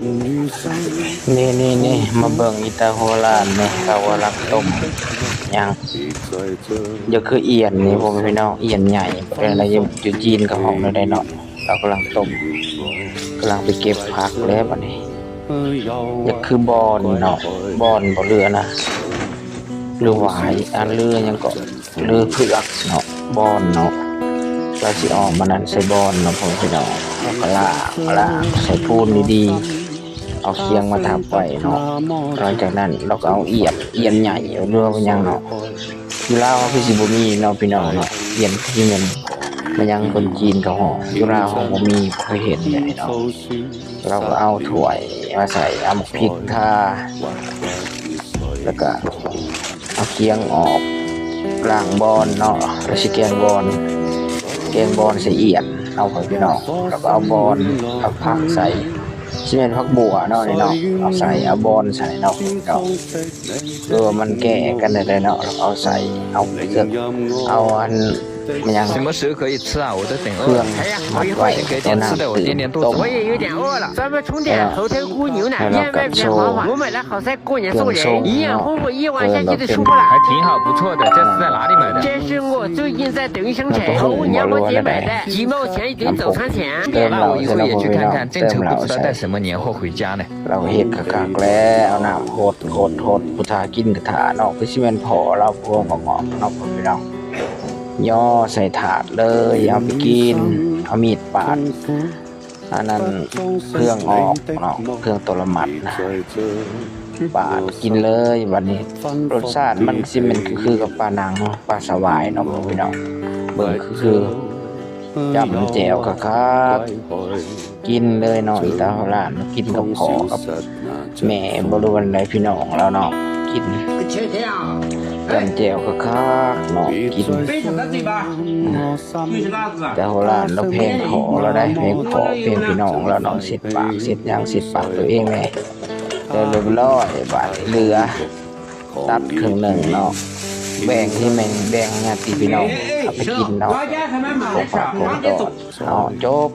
ນີ້ໆໆ ມາເບິ່ງອີຕາຫົວຫຼານນີ້ ລາວກຳລັງຕົ້ມຫຍັງ ຢ່າຄືອ່ຽນນີ້ ພໍ່ແມ່ພີ່ນ້ອງ ອ່ຽນໃຫຍ່ ເປັນລະຢູ່ຈີນກໍຮ້ອງແນວໃດເນາະ. ລາວກຳລັງຕົ້ມ ກຳລັງໄປເກັບຜັກແລ້ວບັດນີ້ ຢ່າຄືບອນເນາະ ບອນບໍ່ເຫຼືອນະ ຫຼືຫວາຍ ອັນ ຫຼືຫຍັງເກາະ ຫຼືເຜືອກເນາະ ບອນເນາະ. ລາວຊິເອົາມານັ້ນໃສ່ບອນເນາະ ພໍ່ແມ່ພີ່ນ້ອງ ລາວກໍລ້າງ ລ້າງໃສ່ພູນດີໆ ເອົາຄຽງມາທັບໄວ້ເນາະ. ຫຼັງຈາກນັ້ນລາວກໍເອົາອ່ຽນ ອ່ຽນໃຫຍ່ ຫຼືວ່າຫຍັງເນາະ ຢູ່ລາວເຮົາຄືຊິບໍ່ມີເນາະ ພີ່ນ້ອງເນາະ ອ່ຽນທີ່ແມ່ນ ແມ່ນຫຍັງຄົນຈີນເຂົາຮ້ອງ ຢູ່ລາວເຮົາບໍ່ມີ ບໍ່ເຄີຍເຫັນເລີຍເນາະ. ລາວກໍເອົາຖ້ວຍມາໃສ່ ເອົາໝາກພິກທາ ແລ້ວກໍເອົາຄຽງອອກ ລ້າງບອນເນາະ ແລ້ວຊິແກງບອນ ແກງບອນໃສ່ອ່ຽນເນາະ ພໍ່ແມ່ພີ່ນ້ອງ. ແລ້ວກໍເອົາບອນ ເອົາຜັກໃສ່ ຊິແມ່ນຜັກບົ່ວເນາະນີ້ເນາະ ເອົາໃສ່ ເອົາບອນໃສ່ເນາະ ພີ່ນ້ອງ. ເອີ ມັນແກ້ກັນໄດ້ເນາະ ເອົາໃສ່ ເອົາເຄື່ອງ ເອົາອັນ ມັນຫຍັງ 什么时候可以吃啊？我都等饿了。 ເຄື່ອງມັດໄວ້ 先给点吃的，我今年肚子饿。 我也有点饿了。咱们充电，猴头菇牛奶，燕麦面黄黄。我买了好菜，过年送人，营养丰富，一碗下去就舒服了。还挺好，不错的。这是在哪里买的？这是我最近在抖音上买的，头部娘婆节买的，几毛钱一顶早餐钱。那我以后也去看看，真愁不知道带什么年货回家呢。 ລາວເຮັດຄັກໆແລ້ວ ເອົານ້ຳຫົດໆໆ ຜູ້ຖ້າກິນກໍຖ້າເນາະ ຄືຊິແມ່ນພໍ່ລາວ ພວກງອກໆເນາະ ພີ່ນ້ອງ. ຍໍໃສ່ຖາດເລີຍ ເອົາໄປກິນ ເອົາມີດປາດ ອັນນັ້ນ ເຄື່ອງອອກເນາະ ເຄື່ອງໂຕລະໝັດນະ ປາດກິນເລີຍ. ບັດນີ້ລົດຊາດມັນຊິແມ່ນຄືກັບປາໜັງ ປາສະຫວາຍເນາະ ພີ່ນ້ອງ. ເບິ່ງຄື ຈ້ຳແຈ່ວຄັກໆ ກິນເລີຍເນາະ ອີຕາຫົວຫຼານ ກິນກັບພໍ່ກັບແມ່ ບໍ່ຮູ້ວ່າໃດ ພີ່ນ້ອງລາວເນາະ ກິນຈ້ຳແຈ່ວຄັກໆເນາະ ກິນ. ຕາຫົວຫຼານລາວແພງພໍ່ລາວໄດ໋ ແພງພໍ່ແພງພີ່ນ້ອງລາວເນາະ ເຊັດປາກເຊັດຫຍັງ ເຊັດປາກຕົວເອງແດ່. ແລ້ວລຽບຮ້ອຍ ບາດນີ້ເຫຼືອ ຕັດເຄິ່ງໜຶ່ງເນາະ ແບ່ງໃຫ້ແມ່ນ ແບ່ງໃຫ້ຍາດຕິພີ່ນ້ອງເອົາໄປກິນເນາະ ຂອງຝາກຂອງຕ້ອນເນາະ. ຈົບ.